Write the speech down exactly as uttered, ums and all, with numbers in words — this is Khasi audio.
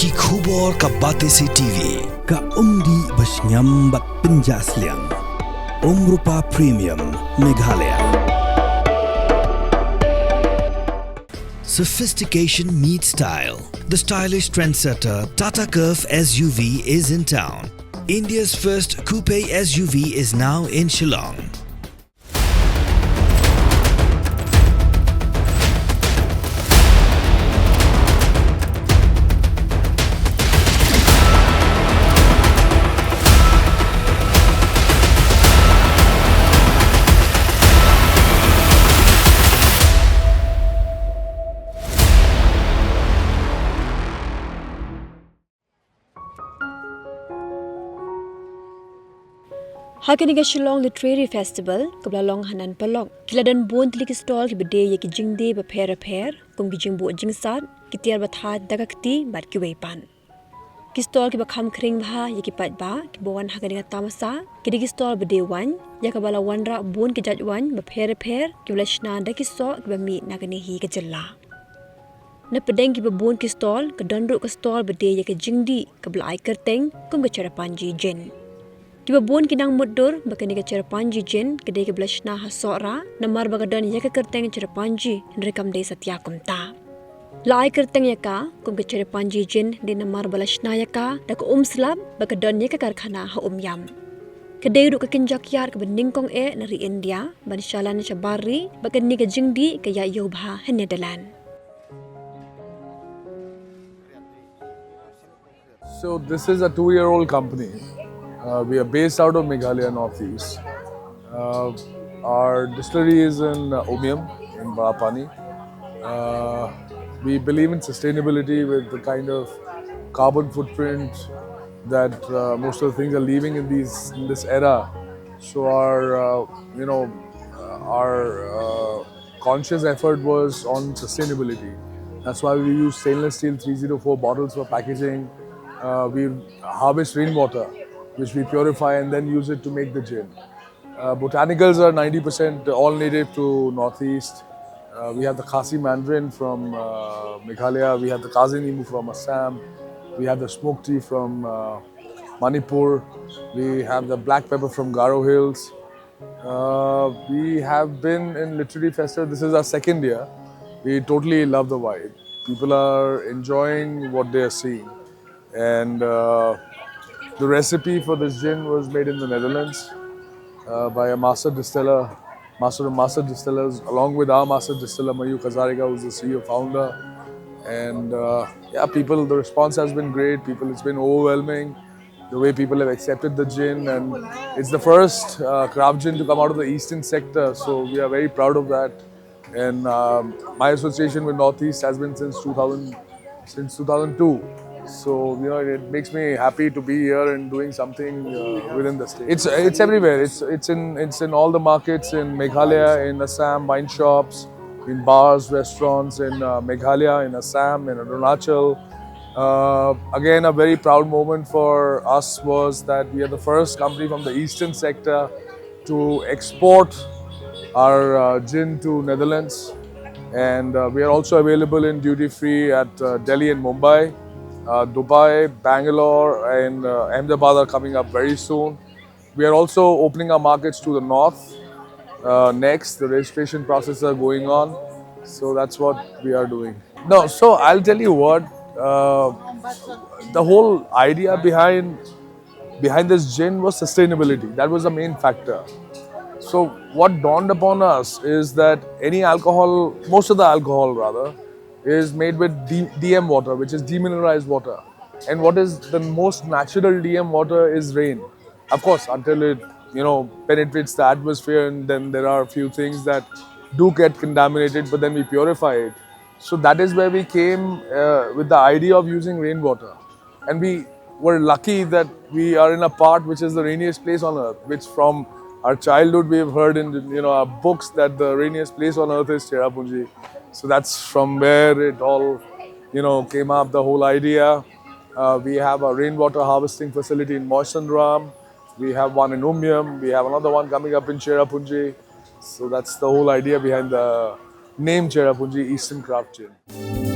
Ki khubor ka Batesi T V. Ka umdih ba shngiam bad pynjah sliang. Umrupa Premium, Meghalaya. Sophistication meets style. The stylish trendsetter Tata Curvv S U V is in town. India's first coupe S U V is now in Shillong. Ha kane ka Shillong Literary Festival, kaba la long hanan paralok, ki la don bun tylli ki stall kiba die ïa ki jingdie bapher bapher, kum ki jingbuh jingsat, ki tiar ba thait da ka kti bad kiwei pat. Ki stall kiba kham khring bha ïa ki paidbah kiba wan ha kane ka tamasa ki dei ki stall ba die waiñ, ïa kaba la wanrah bun ki jait waiñ bapher bapher kiba la shna da ki soh kiba mih na kane hi ka jylla. Na pdeng kiba bun ki stall ka don ruh ka stall ba die ïa ka jingdih kaba la ai kyrteng kum ka Cherrapunji Gin. Kiba bun ki nang mutdur ba kane ka Cherrapunji Gin ka dei kaba la shna ha Sohra namar ba ka don ïa ka kyrteng Cherrapunji hynrei kam dei satia kumta. La ai kyrteng ïa ka kum ka Cherrapunji Gin dei namar ba la shna ïa ka da ka um slap bad ka don ïa ka karkhana ha Umiam. Ka dei ruh ka kynja kiad kaba nyngkong eh na ri India ban shalan shabar ri bad kane ka jingdih ka ïaid ïew bha ha Netherlands. So this is a two-year-old company. Uh, we are based out of Meghalaya Northeast. Uh, our distillery is in uh, Umiam, in Barapani. Uh, we believe in sustainability with the kind of carbon footprint that uh, most of the things are leaving in these in this era. So our uh, you know uh, our uh, conscious effort was on sustainability. That's why we use stainless steel three zero four bottles for packaging. Uh, we harvest rainwater, which we purify and then use it to make the gin. Uh, botanicals are ninety percent all native to Northeast. Uh, we have the Khasi Mandarin from uh, Meghalaya. We have the Kazi Nimu from Assam. We have the smoke tea from uh, Manipur. We have the black pepper from Garo Hills. Uh, we have been in Literary Festival. This is our second year. We totally love the vibe. People are enjoying what they are seeing. And uh, the recipe for this gin was made in the Netherlands uh, by a master distiller, master of master distillers, along with our master distiller, Mayur Hazarika, who's the C E O founder. And uh, yeah, people, the response has been great. People, it's been overwhelming the way people have accepted the gin, and it's the first uh, craft gin to come out of the eastern sector, so we are very proud of that. And um, my association with Northeast has been since two thousand, since two thousand two. So you know, it makes me happy to be here and doing something uh, within the state. It's it's everywhere. It's it's in it's in all the markets in Meghalaya, in Assam, wine shops, in bars, restaurants in uh, Meghalaya, in Assam, in Arunachal. Uh, again, a very proud moment for us was that we are the first company from the eastern sector to export our uh, gin to Netherlands, and uh, we are also available in duty free at uh, Delhi and Mumbai. Uh, Dubai, Bangalore, and uh, Ahmedabad are coming up very soon. We are also opening our markets to the north uh, next. The registration processes are going on, so that's what we are doing. No, so I'll tell you what. Uh, the whole idea behind behind this gin was sustainability. That was the main factor. So what dawned upon us is that any alcohol, most of the alcohol rather, is made with D- DM water, which is demineralized water. And what is the most natural DM water is rain. Of course, until it you know penetrates the atmosphere, and then there are a few things that do get contaminated, but then we purify it. So that is where we came uh, with the idea of using rainwater. And we were lucky that we are in a part which is the rainiest place on earth, which from our childhood we have heard in you know our books that the rainiest place on earth is Cherrapunji. So that's from where it all you know came up, the whole idea. Uh, we have a rainwater harvesting facility in Mawsynram. We have one in Umiam. We have another one coming up in Cherrapunji. So that's the whole idea behind the name Cherrapunji Eastern Craft Gin.